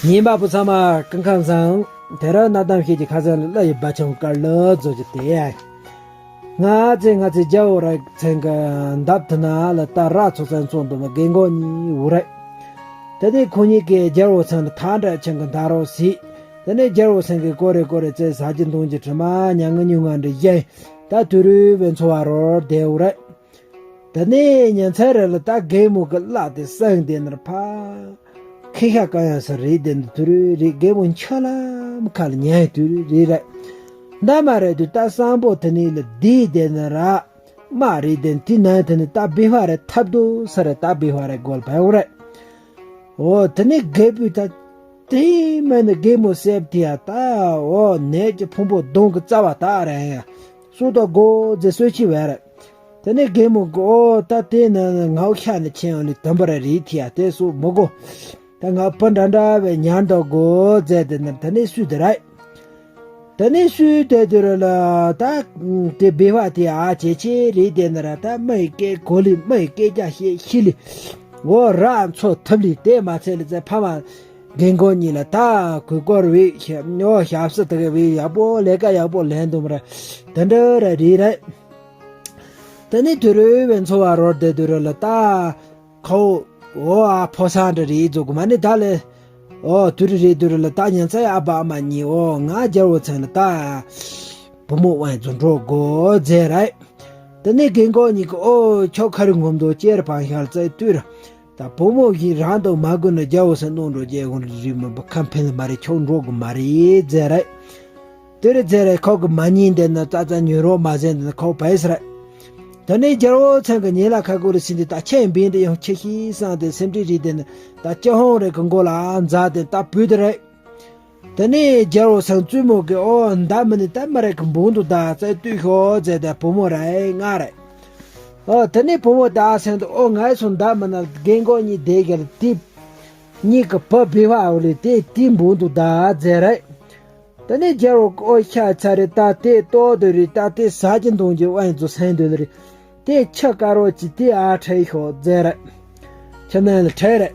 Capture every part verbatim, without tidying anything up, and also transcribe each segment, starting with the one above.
ཉན་པ་པོ་ཚང་མ་སྐུ་ཁམས་བཟང་། དེ་རིང་གནའ་གཏམ་བཤད་ཀྱི་ཁ་སང་ལ་བླ་ཡི་སྦ་ཆུང་དཀར་ལ་རྫོགས་ཀྱི་དེ། ང་ཚེ་ང་ཚེ་རྒྱལ་བོ་ར་ཚང་གི་འདབས་དེ་ན་ལ་ད་ར་ཚོ་ཚང་ཚོ་འདུག་མ་རྒན་གོག་གཉིས་འུ་རེད། དེ་ནས་ཁོ་གཉིས་ཀྱིས་རྒྱལ་བོ་ཚང་ལ་ཐག་འདྲ་ཆང་གི་འདར་རོགས་ཟིག་དེ་ནས་རྒྱལ་བོ་ཚང་གིས་ཀོ་རེ་ཀོ་རེ་ཚེ་ཟ་རྒྱུ་འཐུང་རྒྱུ་དྲི་མ་ཉང་ངི་ཉུང་ང་འདྲ་ཡིན། ད་དུས་རུ་བའི་འཚོ་བ་རོལ་བསྡད་འུ་རེད། དེ་ནས་ཉིན་མཚན་རེ་ལ་ད་རྒན་མོ་གི་བླ་དེ་སེང་དེ་ནར་ཕ། ཁེ་ཤ་གང་ཡང་ས་རེད་དེ་ནི་དུ་རུ་རེད། རྒན་མོ་འཆི་ལམ་ཁ་ལ་ཉལ་དུ་རུ་རེད་རེད། འདམ་མ་རེད་དུ་ད་སང་པོ་དེ་ནི་ལ་དེའི་དེ་ནི་ར། མ་རེད་དེ་དེ་ནི་དེ་ནི་ད་བེ་བ་རེད་ཐབས་དུ་ས་རེད། ད་བེ་བ་རེད་དགོལ་བའི་འུ་རེད། འོ་དེ་ནི་རྒད་པོས་ད། དེ་མིན་ནི་རྒན་མོ་སེབ་དེ་ཡ་ད། འོ་ནད་ཀྱི་ཕུང་པོ་གདོང་གི་རྩ་བ་དག་རེད་ཡ། སུ་དང་དགོ་ཟེ་སོད་ཅི་བས་རེད། དེ་ནས་རྒན་མོ་གི་འོ་ད་དེ་ནི་ངའོ་ཤ་ནི་ཆེན་ཡོང་ནི་དམ་པ་ར་རེད་དེ་ཡ་དེ་སུ་མི་དགོ། ད་ང་བུ་འདྲ་འདྲ་བའི་ཉར་འདོག་དགོ་ཟེ་དེ་ནི་དེ་ནས་སུས་དེ་རེད། དེ་ནས་སུས་དེ་དུ་ར་ལ་ད་དེ་བེ་བ་དེ་ཨ་ཅེ་ཅེ་རེད་དེ་ནི་ར་ད་མི་ཡི་སྐད་གོ་ལི་མི་ཡི་སྐད་རྒྱ་ཤེས་ཤི་ལི། འོ་ར་འཚོ་ཐབས་ལི་དེ་མ་ཚད་ལི་ཚེ་ཕ་མ། རྒན་གོག་གཉིས་ལ་ད་གོས་སྐོར་བས་ཤ་ཉོ་ཞབས་སུ་དག་བས་ཡག་པོ་ལས་ཀ་ཡག་པོ་ལེན་འདུག་མ་ར་དེ་འདྲ་ར་རེད་རེད། དེ་ནས་དུ་རུ་བའི་འཚོ་བ་རོལ་དེ་དུ་རུ་ལ་ད་ཁོ་འོ་ཨ་ཕོ་སང་འདྲ་རེད་རྫོགས་གི་མ་ནི་ད་ལས་འོ་དུ་རུ་རེད་དུ་རུ་ལ་ད་ཉིན་ཚེ་ཨ་ཕ་ཨ་མ་གཉིས་འོ་ང་རྒྱལ་བོ་ཚང་ལ་ད་བུ་མོ་དབང་རྫོང་འགྲོ་དགོ་ཟེར་རེད། དེ་ནས་རྒན་གོག་གཉིས་ཀྱི་འོ་ཁྱོ་ཁ་རི་ངོམ་དོ་ཅེར་བང་ཤར་ཙེ་ཏུར། ད་བུ་མོ་བཞིན་རང་དང་མ་དགོས་ན་རྒྱལ་བོ་སེ་གནོང་འགྲོ་རྒྱལ་ཁོང་རི་མི་འབུ་ཁམས་ཕན་ལ་མ་རེད། ཁྱོད་འགྲོ་གི་མ་རེད་ཟེར་རེད། དེ་རེད་ཟེར་རེད། ཁོ་གི་མ་ཉིན་དེ་ན་ཙ་ཙ་ཉོན་རོགས་མ་ཟེར་འདི་ན་ཁོ་བས་རེད། དེ་ནས་རྒྱལ་བོ་ཚང་གི་ཉེ་ལ་ཁ་ཁོ་རེ་ཟིན་དེ་ད་ཁྱེད་འབིན་དེ་ཡང་ཁྱེད་ཤི་སང་དེ་སེམས་ཁྲིད་རིག་དེ་ན་ད་སྤྱི་ཧོང་རེ་གི་མགོ་ལ་མཛའ་དེ་ད་བུ་དེ་རེད། དེ་ནས་རྒྱལ་བོ་སང་བཙུན་མོ་གི་འོ་མདའ་མི་ནི་ད་མ་རེད་གི་འབུང་དུ་ད་ཙེ་ཏུས་ཤོ་ཟེར་དེ་བུ་མོ་རེད་ང་རེད། ཨོ་དེ་ནས་བུ་མོ་ད་སེང་དུ་ཨོ་ངའི་སོང་མདའ་མི་ན་རྒན་གོག་གཉིས་དེ་གལ་ཏི། གཉིས་ཀྱི་བུ་བི་བ་འོ་ལི་དེ་ཏི་འབུང་དུ་ད་ཟེར་རེད། དེ་ནས་རྒྱལ་བོ་ཨོ་ཤ་ཚ་རེ་ད་དེ་ལྟོ་དུ་རེ་ད་དེ་ཟ་གྱི་འདོང་གྱི་དབང་དུ་སེང་དུ་རེ། དེ་ཆ་དཀར་བོ་ཅི་དེ་ཨ་ཁྲེ་ཤོ་ཟེར་རེད། ཁྱིམ་ནང་ལ་ཁྲེ་རེད།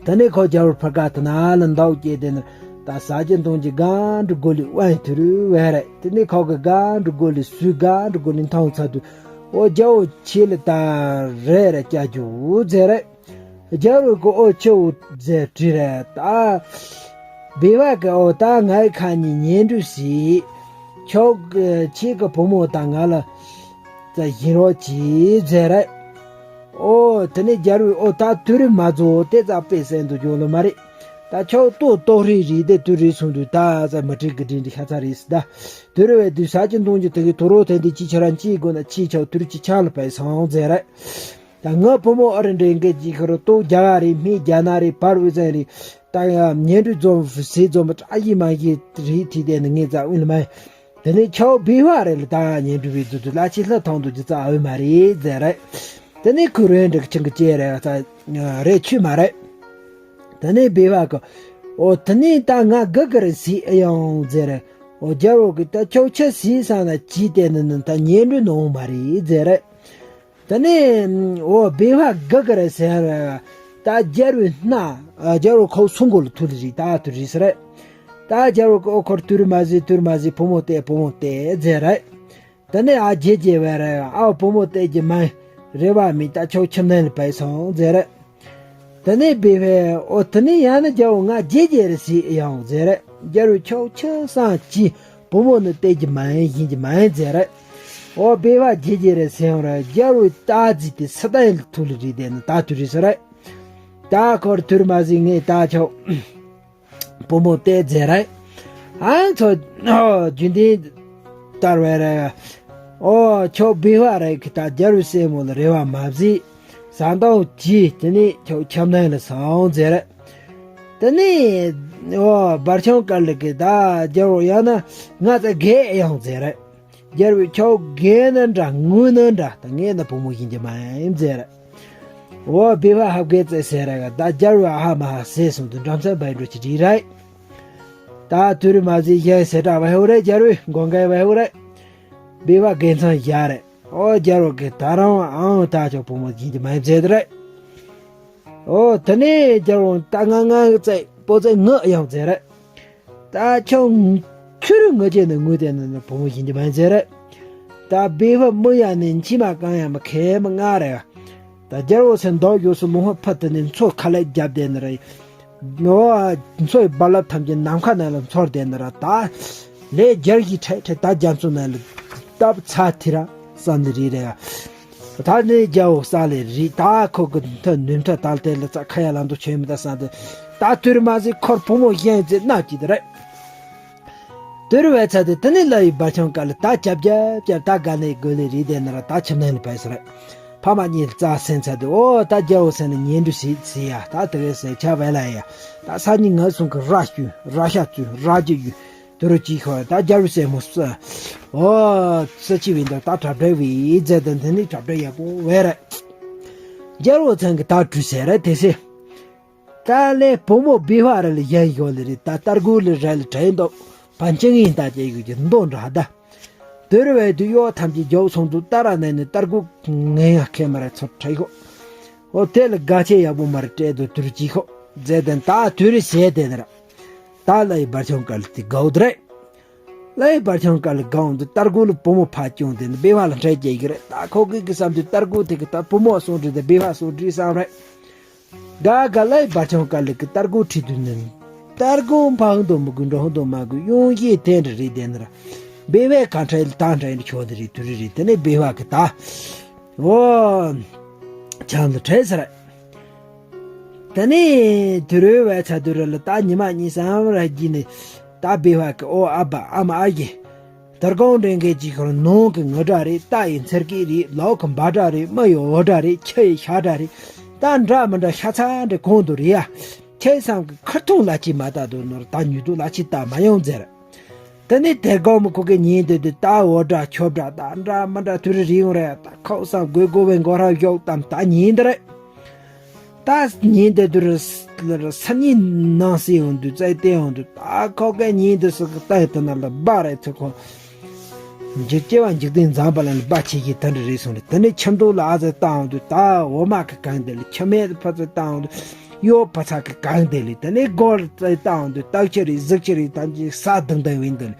དེ་ནས་ཁོ་རྒྱལ་བོ་ཕར་ཀ་དེ་ན་ལ་འདའོ་སྐྱེས་དེ་ན་ད་ཟ་གྱི་འདོང་གྱི་གང་འགྲོ་དགོ་ལི་དབང་དུ་རུ་བས་རེད། དེ་ནས་ཁོ་གི་གང་འགྲོ་དགོ་ལི་སུས་གང་འགྲོ་དགོ་ལི་མཐོང་ཚ་དུ་ཨོ་རྒྱལ་བོ་ཆེ་ལི་ད་རེ་རེ་སྐྱ་རྒྱུ་ཟེར་རེད། རྒྱལ་བོ་གི་ཨོ་ཆེ་བོ་ཟེར་དྲི་རེད་ད། བི་བ་གི་ཨོ་ད་ངའི་ཁ་ཉིན་ཉན་འགྲུ་སི། ཁྱོད་ཀྱི་ཁྱེད་ཀྱི་བུ་མོ་དང་ང་ལ་ཙ་ཡིན་རོགས་གྱིས་ཟེར་རེད། ཨོ་དེ་ནས་རྒྱལ་བོས་ཨོ་ད་དུ་རུ་མ་རྫོགས་དེ་ཙ་དཔེ་སེང་དུ་འཇོག་ལོ་མ་རེད། ད་ཁྱོད་ལྟོ་ལྟོ་རི་རི་དེ་དུ་རི་སོང་དུས་ད་ཙ་མ་ཁྲིག་གི་དྲིན་དྲི་ཤ་ཚ་རེད་ཟེར་ད། དུ་རུ་བས་དུས་ས་ཀྱི་འདོང་གྱི་དེ་གི་དུ་རོ་དེ་འདི་ཅི་ཆ་རང་ཅི་དགོས་ན་ཅི་ཆ་དུ་རུ་ཅི་ཆ་ལ་བས་སོང་ཟེར་རེད། ད་ང་བུ་མོ་ཨ་རི་འདྲེ་འགའ་ཅིག་ཁར་ལྟོ་རྒྱ་གར་རེད། སྨད་རྒྱ་ནག་རེད། བར་དབུས་གཙང་རེད། ད་ཡང་ཉན་འགྲུ་འཛོམས་ཟས་འཛོམས་བཀྲ་ཤིས་མ་ཤིས་རེད་ཐིག་དེ་ནི་ངས་རྩ་དབུས་ལ་མ་དེ་ནས་ཁྱོད་བི་བ་རེད་ལ་ད་ཉན་འགྲུ་བི་དུ་དུ་ལ་ཆི་ལྷ་ཐང་དུ་ཇི་རྩ་དབུས་མ་རེད་ཟེར་རེད། དེ་ནས་ཁུ་རོན་འདྲེ་ཁྱིང་གི་ཅེ་རེད་ས་རེད་ཆུ་མ་རེད། དེ་ནས་བི་བ་གི་ཨོ་དེ་ནས་ད་ང་ག་ག་རེད་ཟིག་ཨེ་ཡོང་ཟེར་རེད། ཨོ་རྒྱལ་བོ་གི་ད་ཁྱོད་ཆི་ཟིག་སང་ན་ཅི་དེ་ནི་ནི་ད་ཉན་འགྲུ་ནོང་མ་རེད་ཟེར་རེད། དེ་ནས་འོ་བེ་བ་ག་ག་རེ་ཟེར། ད་རྒྱལ་བུའི་སྣ་རྒྱལ་བུ་ཁོ་སུ་མགོ་ལ་ཐུག་ལ་རིག་ད་ཐུག་རིག་ཟེར། ད་རྒྱལ་བུ་ཁོ་ཁོར་ཐུར་མ་ཟི་ཐུར་མ་ཟི་བུ་མོ་སྟེ་བུ་མོ་སྟེ་ཟེར། དེ་ནས་ཨ་རྒྱལ་རྒྱལ་བས་ཨ་བུ་མོ་སྟེ་རྒྱུ་མ་རེ་བ་མི་ད་ཁྱོད་ཁྱིམ་ནང་ལ་བས་སོང་ཟེར། དེ་ནས་བེ་བས་ཨོ་དེ་ནས་ཡང་ན་རྒྱལ་བུ་ང་རྒྱལ་རྒྱལ་རེ་ཟི་ཡང་ཟེར། རྒྱལ་བུ་ཁྱོད་ཁྱི་སང་ཅི། བུ་མོ་ནི་སྟེར་གྱི་མ་ཡིན་གཞན་གྱི་མ་ཡིན་ཟེར། འོ་བེ་བ་རྒྱལ་རྒྱལ་རེད་ཟེར་ཡོང་ར་རྒྱལ་བུ་རྟ་རྫི་དེ་སི་ཏའི་ཐུག་ལི་རི་དེ་ནི་ད་ཐུག་རི་ཟེར། ད་ཁོར་ཐུར་མ་ཟིན་ངས་ད་ཆོག་བུ་མོ་སྟེར་ཟེར། ཨ་ཚོ་རྒྱུན་ལྡན་ལྟར་བས་ར། ཨོ་ཁྱོད་བེ་བ་རེད་གི་ད་རྒྱལ་བུ་སྲས་མོ་ལ་རེ་བ་མ་བཟི། ཟ་འདང་གྱིས་དེ་ནི་ཁྱོད་ཁྱམས་ནང་ལ་སོང་ཟེར། དེ་ནས་འོ་འབར་ཆང་དཀར་ལི་གི་ད་རྒྱལ་བོ་ཡང་ན་ང་ཚ་རྒས་ཡང་ཟེར། རྒྱལ་བོས་ཁྱོད་རྒས་ན་འདྲ་ངུ་ན་འདྲ་ད་ངས་ན་བུ་མོ་ཡིན་གྱི་མ་ཡིན་ཟེར། འོ་བེ་བ་ཧབ་རྒས་ཙེ་ཟེར་ར་ད་རྒྱལ་བོས་ཨ་ཧ་མ་ཧ་ཟེར་སོང་དུ་འགྲམ་ས་བའི་འགྲོ་ཅི་རི་ར། ད་དུ་རུ་མ་ཟི་གཞན་ཟེར་གྲ་བའི་ཧུ་རེ་རྒྱལ་བོས་མགོ་འགའི་བའི་ཧུ་རེ། བེ་བ་རྒས་མཚང་བཞག་རེད། ཨོ་རྒྱལ་བོ་གི་ད་རང་ཨང་ད་ཆོག་བུ་མོ་ཡིན་གྱི་མ་ཡིན་ཟེར་རེད། ཨོ་དེ་ནས་རྒྱལ་བོ་ད་ང་ང་ཙེ་ པོ་ཙེ་ངུ་ཡང་ཟེར་རེད། ད་ཁྱོད་ཁྱོད་རང་ངུ་ཅེ་ནི་ངུ་དེ་ནི་བུ་མོ་ཡིན་གྱི་མ་ཟེར་རེད། ད་སྦས་པ་མི་ཡ་ནི་མཆི་མ་གང་ཡང་མི་ཁེ་མི་ང་རེད། ད་རྒྱལ་བོ་ཚེ་མདོག་ཡོད་སུ་ལུང་ཧ་ཕུ་དེ་ནི་མཚོ་ཁ་ལས་རྒྱབ་དེ་ནི་རེད། ནོ། མཚོའི་རྦ་རླབས་ཐམས་ཅད་ནམ་མཁའ་ནང་ལ་འཚོར་དེ་ནི་ར་ད། ལས་རྒྱལ་གྱི་ཁྲལ་ཁྲལ་ད་རྒྱ་མཚོ་ནང་ལ་སྟབས་ཚ་ཐི་ར་བསམ་ནི་རེད་རེད། ད་ནི་རྒྱལ་བོ་ས་ལས་རི་ད་ཁོ་གི་མཐའ་ནུས་མཐའ་དལ་དེ་ལ་ཙ་ཁ་ཡ་ལ་འདུ་ཆོས་མི་ད་ས་འདི་ད་དུར་མ་ཟིག་ཁོར་བུ་མོ་གཞན་ཟིག་ན་ཅི་དེ་རེད། དུར་བའི་ཚ་དེ་དེ་ནི་ལ་ཡི་འབར་ཆང་དཀར་ལ་ད་ཅབ་ཅབ་ཅབ་ད་ག་ནས་དགོས་ལེ་རི་དེ་ན་ར་ད་ཆབ་ནན་ལ་བས་སོ་རེད། ཕ་མ་གཉིས་རྩ་སེན་ཚ་དེ་ཨོ་ད་རྒྱལ་བོ་སེན་ལ་ཉན་འདུ་སི་སི་ཡ་ད་དེ་བས་སེ་ཆ་བས་ལ་ཡ་ད་ས་གཉིས་ངལ་སོང་གི་ར་ཞུ་ར་ཤ་བཙུ་ར་ཅི་ཡུ། དུ་རུ་ཅིག་ཤོག་ད་རྒྱལ་བུ་སྲས་མོ་སུ། ཨོ། སུ་ཅི་བིན་དུ་ད་གྲབ་འདྲ་བི་རྫས་དང་དེ་ནི་གྲབ་འདྲ་ཡག་པོ་བས་རེད། རྒྱལ་བུ་ཚང་གི་ད་གྲུ་ཟེར་རེད་དེ་སེ། ད་ལས་བུ་མོ་བི་བ་ར་ལ་ཡན་ཡོ་ལི་རི་ད་ཏར་གུ་ལི་ར་ལ་དྲན་འདུག་པ་འཆིང་ཡིན་ད་ཅེ་ཡུ་ཀྱི་མདོ་འདྲ་ད། དུ་རུ་བས་དུ་ཡོ་ཐམས་ཅད་རྒྱལ་བུ་ཚང་དུ་ད་ར་ནས་ནི་ཏར་གུ་ངན་ཡ་ཁེ་མ་ར་ཚོ་ཁྲ་ཡོ། ཨོ་དེ་ལ་དགའ་ཆེ་ཡག་པོ་མར་སྤྲད་དུ་དུར་གྱིས་ཤོག་མཛད་དོན་ད་དུར་བྱས་དེ་ནར། ད་ལ་ཡི་འབར་ཆང་དཀར་ལ་དེ་དགའ་བོ་དེ་རེད། ལ་ཡི་འབར་ཆང་དཀར་ལ་དགའ་བོ་འདི་ཏར་གུ་ལ་བུ་མོ་ཕ་སྐྱོང་དེ་ནི་སྦེ་བ་ལ་འཕྲད་རྒྱལ་གི་རེད། ད་ཁོ་གི་གི་བསམ་དུས་ཏར་གུ་དེ་གི་ད་བུ་མོ་སོང་དྲི་དེ་སྦེ་བ་སོང་དྲི་བསམ་རེད། དགའ་དགའ་ལ་ཡི་འབར་ཆང་དཀར་ལ་གི་ཏར་གུ་ཁྲིད་དུས་ནི། ཏར་གུ་འཕང་དུ་མི་དགོས་འགྲོ་དུ་མ་དགོས་ཡོང་གི་དེ་འདྲ་རེད་དེ་ནར། སྦེ་བའི་ག་འཕྲལ་ད་འདྲ་ཡིན་ཆོག་དེ་རེད་དུ་རེད་རེད་དེ་ནི་སྦེ་བ་གི་ད། ཨོ། ཆང་དུ་བྲེས་ཟེར། དེ་ནས་དུ་རུ་བའི་ཚ་དུ་རུ་ལ་ད་ཉི་མ་གཉིས་སམ་ར་གྱི་ནས་ད་སྦེ་བ་གི་ཨོ་ཨ་བ་ཨ་མ་ཨ་ཡེ། དར་གོང་འདྲེན་མཁན་གྱི་ཁོར་ནང་གི་ངུ་སྒྲ་རེད། རྟ་ཡི་འཚེར་སྐད་རེད། ལོག་གི་འབའ་སྒྲ་རེད། མི་ཡི་འོ་སྒྲ་རེད། ཁྱི་ཡི་ཤ་སྒྲ་རེད། ད་འདྲ་མི་འདྲ་ཤ་ཚ་འདྲ་གོང་དུ་རེད་ཡ། ཁྱེད་བསམ་གི་ཁར་ཐུང་ལ་ཅི་མ་ད་དུ་ནོར་ད་ཉུ་དུ་ལ་ཅི་ད་མ་ཡོང་ཟེར། དེ་ནས་དེ་དགོང་མོ་ཁོ་གི་ཉིན་དེ་དུས་ད་འོ་འདྲ་ཁྱོ་འདྲ་ད་འདྲ་མི་འདྲ་དུ་རི་རི་ཡོང་རེད། ད་ཁོག་ས་དགོས་དགོས་བའི་མགོ་རང་གཡོག་དམ་ད་ཉིན་དེ་རེད། ད་ཉིན་དེ་དུ་རི་ས་ཉིན་ནང་སྲིད་ཡོང་དུས་བཙལ་བལྟས་ཡོང་དུས་ད་ཁོ་གི་ཉིན་དེ་སུ་གི་ལྟ་ཡི་དུ་ན་ལ་སྦ་རེད་ཚེ་ཁོ། འཇིག་སྐྱེ་བ་འཇིག་རྟེན་འཛམ་བུ་གླིང་ལ་སྦ་ཆེ་གི་དེ་འདྲ་རེད་སོང་རེད། དེ་ནས་ཁྱིམ་དུ་ལ་ཨ་ཙི་བཏང་དུས་ད་འོ་མ་གི་གང་དེ་ལ་ཁྱི་མེད་ཕ་ཙི་བཏང་དུས། གཡོ་བ་ཚ་གི་གང་དེ་ལས་དེ་ནས་སྒོར་རྩེ་བཏང་དུས་སྟག་ཆི་རེད་གཟིག་ཆི་རེད་ཐམས་ཅད་ས་དང་དང་བིན་དེ་ལས།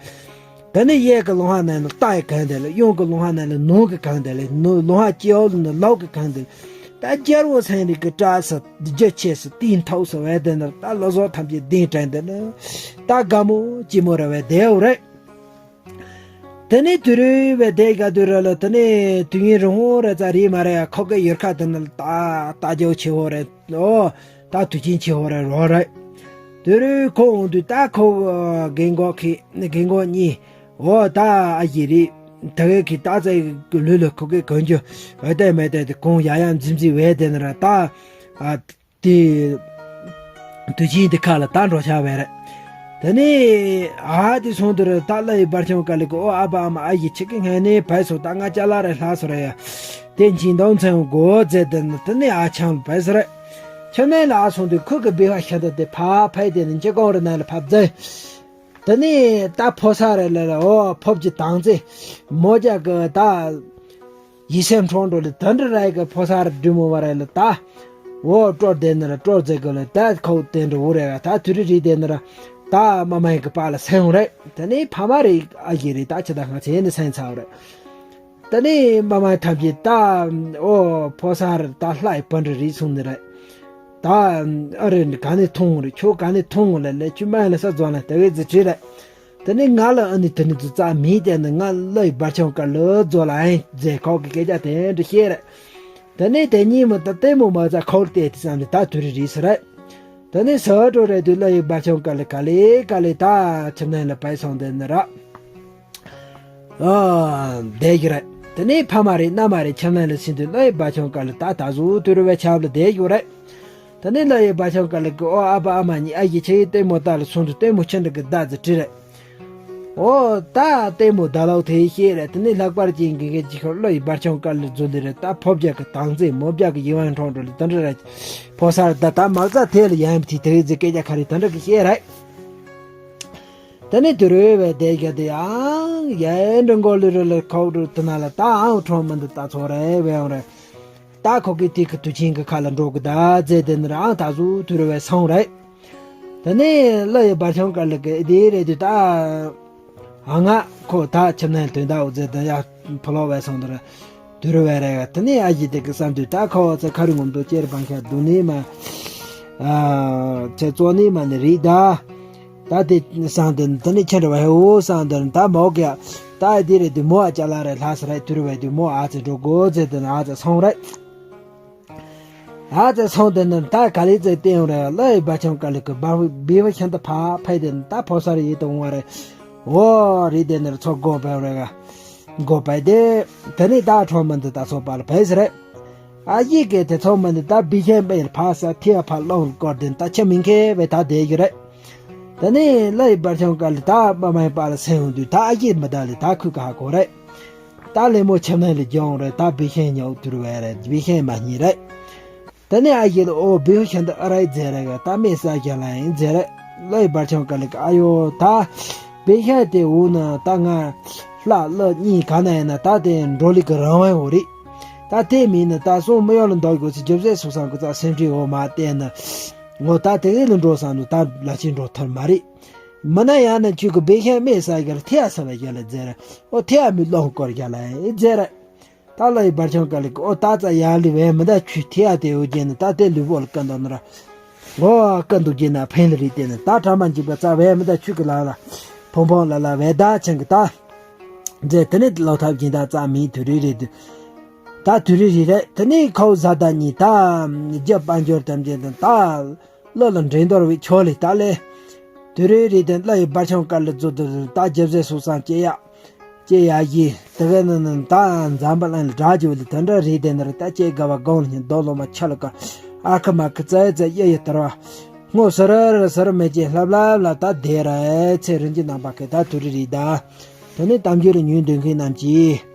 དེ་ནས་གཡས་ཀྱི་ལུང་བ་ནང་ལ་ལྟ་ཡི་གང་དེ་ལས་གཡོན་གྱི་ལུང་བ་ནང་ལ་ནོར་གི་གང་དེ་ལས་ནོར་ལུང་བ་སྐྱེ་བོ་ལ་ནི་ལོག་གི་གང་དེ་ལས། ད་རྒྱལ་བོ་ཚན་རིག་གི་བཀྲ་ས་རྒྱུ་ཆེ་ས་དེའི་མཐོ་ས་བས་དེ་ནས་ད་ལོ་ཟོག་ཐམས་ཅད་གདན་དྲངས་དེ་ནས་ད་དགའ་མོ་ཅི་མོ་ར་བས་བསྡད་ཡོད་རེད། དེ་ནས་དུ་རུ་བའི་སྡེ་ག་དུ་ར་ལ་དེ་ནས་དུས་ཡུན་རིང་བོ་རེ་ཙ་རེ་མ་རེ་ཡ་ཁོ་གི་ཡུལ་ཁ་དེ་ནས་ད་ད་རྒྱ་ཆེ་བོ་རེ་ཨོ་ད་དུས་ཆེན་ཆེ་བོ་རེ་རོ་རེ། དུ་རུ་ཁོ་འོང་དུས་ད་ཁོ་རྒན་གོག་གི་རྒན་གོག་གཉིས་ཨོ་ད་ཨ་ཡི་རེད། ད་གི་གི་ད་ཙེ་གི་ལུས་ལ་ཁོ་གི་གོན་རྒྱུ་འོ་དེ་མེད་དེ་དེ་གོང་ཡ་ཡ་འཛིམ་འཛིམ་བས་དེ་ནས་ར་ད་ཨ། དེ། དུས་ཆེན་དེ་ཁ་ལ་ད་འགྲོ་ཆགས་བས་རེད། དེ་ནས་ཨ་དེ་སོང་དུ་རེད་ད་ལ་ཡི་འབར་ཆང་དཀར་ལི་གི་ཨོ་ཨ་བ་ཨ་མ་ཨ་ཡི་ཆི་གི་ངས་ནས་བས་སོ་ད་ང་ཅ་ལག་རེ་ལྷག་སོ་རེད་ཡ། དེ་ཕྱིན་དོང་ཚན་མགོ་བོ་མཛད་དེ་ནི་དེ་ནས་ཨ་ཆང་ལ་བས་སོ་རེད། ཁྱོད་ནས་ལ་ཨ་སོང་དུས་ཁོ་གི་སྦེ་བ་ཤ་ད་དེ་ཕ་ཕའི་དེ་ནི་ཅི་གོང་རེ་ནང་ལ་ཕབ་མཛད། དེ་ནས་ད་ཕོ་ས་རེ་ལ་ལ་ཨོ་ཕོབ་ཀྱི་དང་ཚེ་མོ་རྒྱ་གི་ད། ཡིད་སེམས་འཕྲོག་འགྲོ་ལི་དོན་འདྲ་ར་གི་ཕོ་སར་འདྲི་མོ་བ་ར་ལི་ད། འོ་སྤྲོར་དེ་ནི་ར་སྤྲོར་ཟེར་གི་ལི་ད་ཁོ་དེ་འདྲ་འུ་རེ་ག་ད་དུ་རི་རི་དེ་ནི་ར་ད་མ་མ་ཡི་གི་པ་ལ་སེང་རེད། དེ་ནི་ཕ་མ་རེ་ཨ་ཞེ་རེ་ད་ཆི་ད་ང་ཆེ་ནི་སེང་ཚ་རེད། དེ་ནི་མ་མ་ཐམས་ཅད་ད་འོ་ཕོ་སར་ད་ལྷ་ཡི་པ་འདྲ་རི་སོང་ནི་རེད། ད་ཨ་རེ་ག་ནི་ཐུང་རེད་ཁྱོ་ག་ནི་ཐུང་ལ་ལེ་ཁྱོད་མ་ཡི་ལ་ས་རྫོང་ལ་དེ་བས་ཟི་བྲིས་རེད། དེ་ནས་ང་ལ་ཨ་ནི་དེ་ནི་རྫུ་རྩ་མིན་དེ་ནི་ང་ལ་ཡི་འབར་ཆང་དཀར་ལ་རྫོ་ལ་ཨེ་མཛད་ཁོག་གི་སྐད་ཆ་དེ་འདྲ་བཤད་རེད། དེ་ནས་དེ་གཉིས་མི་ད་ལྟད་མོ་མ་ཚ་ཁོག་ལ་བལྟས་དེ་ཙམ་ལས་ད་དུ་རི་རི་ཟེར་རེད། དེ་ནས་ཟ་འགྲོ་རེད་དུས་ལ་ཡི་འབར་ཆང་དཀར་ལ་ག་ལེ་ག་ལེ་ད་ཁྱིམ་ནང་ལ་བས་སོང་དེ་ནི་ར། ཨ་བསྡད་ཀྱི་རེད། དེ་ནས་ཕ་མ་རེད་མནའ་མ་རེད་ཁྱིམ་ནང་ལ་ཕྱིན་དུས་ལ་ཡི་འབར་ཆང་དཀར་ལ་ད་ད་གཟུགས་དུ་རི་བས་ཆབ་ལ་བསྡད་ཀྱི་རེད། དེ་ནས་ལ་ཡི་འབར་ཆང་དཀར་ལ་གི་ཨོ་ཨ་ཕ་ཨ་མ་གཉིས་ཨ་ཡི་ཆེ་ཡི་ལྟད་མོ་ལྟ་ལ་སོང་དུས་ལྟད་མོ་ཆེན་འདྲ་གི་ཟླ་ཙི་བྲིས་རེད། ཨོ་ད་ལྟད་མོ་ཟླ་ལོག་དེ་ཤེས་རེད། དེ་ནས་ལྷག་པར་ཅན་གི་གི་ཅི་ཁོ་ལ་ཡི་འབར་ཆང་དཀར་ལ་རྫུ་ལི་རེད། ད་ཕོ་བརྒྱ་གི་དང་ཚེ་མོ་བརྒྱ་གི་ཡིད་དབང་འཕྲོག་འགྲོ་ལི་དེ་འདྲ་རེད། ཕོ་སར་ད་ད་མ་རྩ་དེ་ལ་ཡན་ཐི་དེ་ཟི་སྐད་ཆ་ཁ་རི་དེ་འདྲ་གི་ཤེས་རེད། དེ་ནས་དུ་རུ་བའི་སྡེ་རྒྱ་དེ་ཡང་ཡན་འདྲ་མགོ་ལི་རུ་ལ་ཁོག་རུ་དེ་ན་ལ་ད་ཨང་ཁྲོམ་མི་འདི་ད་ཚོ་རེད་བས་ཡོང་རེད། ད་ཁོ་གི་དེ་གི་དུས་ཆེན་གི་ཁ་ལ་འགྲོ་གི་ད་ཟེར་དེ་ནི་རང་ད་གཟུགས་དུ་རུ་བའི་སང་རེད། དེ་ནས་ལོ་ཡི་བར་ཆང་དཀར་ལི་གི་དེའི་རེད་དུས་ད། ཨ་ང་ཁོ་ད་ཁྱིམ་ནས་དོན་དག་འོ་ཙེ་དང་ཡ་ཕོ་ལོ་བས་སོང་དུར་དུར་བས་རེད། དེ་ནས་ཨ་ཡི་དེ་གི་བསམ་དུས་ད་ཁོ་ཙེ་ཁ་རི་ངོམ་དུ་ཅེར་བང་ཤ་དུ་ནི་མ། ཨ་ཚེ་ཙོ་ནི་མ་ནི་རི་ད། ད་དེ་སང་དེ་དེ་ནས་ཁྱེད་ར་བ་ཧེ་འོ་སང་དེ་ད་མོ་གི་ད་དེ་རེད་དུས་མོ་ཨ་ཅག་ལ་རེད་ལྷ་ས་རེད་དུར་བས་དུས་མོ་ཨ་ཙེ་འགྲོ་དགོ་ཙེ་དེ་ན་ཨ་ཙེ་སོང་རེད། ཨ་ཙེ་སོང་དེ་ནི་ད་ག་ལི་ཙེ་བསྟན་ཡོང་རེད། ལོ་ཡི་བར་ཆང་དཀར་ལི་གི་བ་བི་བ་ཁྱེད་ད་ཕ་ཕ་དེ་ནི་ད་ཕོ་སར་ཡི་དུ་འོང་བ་རེད། འོ་རི་དེ་ནི་ཚོ་དགོ་པའི་རེད་ག་དགོ་པའི་དེ་དེ་ནི་ད་ཁྲོམ་མི་འདི་ད་ཚོ་པ་ལ་ཕེ་སི་རེད། ཨ་ཡི་གེ་དེ་ཚོ་མི་འདི་ད་བི་ཁྱེད་པའི་ཕ་ས་ཐི་ཡ་ཕ་ལོང་སྐོར་དེ་ནི་ད་ཆ་མིན་ཁེ་བའི་ད་དེ་གི་རེད། དེ་ནི་ལོ་ཡི་བར་ཆང་དཀར་ལི་ད་པ་མའི་པ་ལ་སེང་འོང་དུས་ད་ཨ་ཡི་མི་ད་ལི་ད་ཁུ་ག་ཧ་གོ་རེད། ད་ལེ་མོ་ཆེམ་ནང་ལ་རྒྱང་རེད། ད་བི་ཤེན་ཉོག་དུར་བས་རེད། བི་ཤེན་མ་ཉིད་རེད། དེ་ནས་ཨ་ཡི་ལ་ཨོ་བི་ཤེན་ད་ཨ་རའི་རྫས་རེད་ག་ད་མེད་ས་རྒྱ་ལ་ཡིན་རྫས་རེད། ལོ་ཡི་བར་ཆང་དཀར་ལི་ག་ཨ་ཡོ་ད་བི་ཤེན་དེ་འུ་ན་ད་ང་ལྷ་ལོ་གཉིས་ག་ན་ཡིན་ན་ད་དེ་འགྲོ་ལི་གི་རང་བའི་འོ་རེད། ད་དེ་མིན་ན་ད་སོང་མི་ཡོ་ལ་འདོག་དགོས་ཚེ་རྒྱབ་ཟས་སུ་སང་གི་ཙ་སེམས་ཁྲིད་འོ་མ་བལྟས་ན་ངོ་ད་དེ་གི་ལ་འགྲོ་སང་ནུ་ད་ལ་ཆེན་འགྲོ་ཐར་མ་རེད། མི་ན་ཡང་ན་ཁྱོད་ཀྱི་བེ་ཤན་མེད་ས་གར་ཐེ་ཡ་ས་བ་རྒྱ་ལ་རྫེ་ར། ཨོ་ཐེ་ཡ་མི་ལོང་སྐོར་རྒྱ་ལ་ཨེ་རྫེ་ར། ད་ལ་ཡི་བར་ཆང་དཀར་ལི་གི་ཨོ་ད་ཙ་ཡ་ལི་བས་མི་ད་ཁྱོད་ཐེ་ཡ་དེ་འོ་རྒྱན་ནི་ད་དེ་ལུས་པོ་ལ་ཀ་འདོག་ནི་ར། ཨོ་ཀ་འདུག་རྒྱན་ན་ཕན་ལ་རི་དེ་ནི་ད་གྲ་མ་འཇིག་པ་ཙ་བས་མི་ད་ཁྱོད་ཀྱི་ལ་ལ་ཕོང་ཕོང་ལ་ལ་བས་ད་ཆང་གི་ད། རྫེ་དེ་ནི་ལོ་ཐབས་ཀྱིན་ད་ཙ་མི་དུ་རི་རི་དུ། ད་དུ་རི་རི་རེད། དེ་ནི་ཁའུ་ཟ་ད་ཉི་ད་རྒྱབ་པ་འབྱོར་དམ་རྒྱན་དང་ད། བློ་ལ་འདྲེན་འདོར་བའི་ཆོ་ལི་ཏ་ལེ། དུ་རེ་རེ་དེ་བླ་ཡི་བར་ཆང་དཀར་ལི་རྫོ་དུ་རུ་ད་རྒྱབ་ཟས་སུ་སང་ཅེ་ཡ། ཅེ་ཡ་ཡི་དེ་ག་ནི་ནི་ད་འཛམ་བུ་གླིང་ལ་དྲག་རྒྱུ་ལི་དེ་འདྲ་རེད། དེ་ནི་རི་ད་ཅེ་དགའ་བ་སྒང་ལ་ཉི་རྡོ་ལོ་མ་ཆ་ལ་ཀ་ཨ་ཁ་མ་ཁི་ཙ་ཡི་ཙ་ཡ་ཡི་དར་བ། སྔོ་སི་རི་རི་སི་རི་མེ་ཅེ་ལྷབ་ལྷབ་ལ་ད་དེ་ར་ཨེ་ཚེ་རིན་གྱི་ནང་པ་ཁེ་ད་དུ་རི་རི་ད། དེ་ནི་གཏམ་རྒྱུད་རི་ཉུང་འདོན་མཁན་རྣམས་ཀྱིས།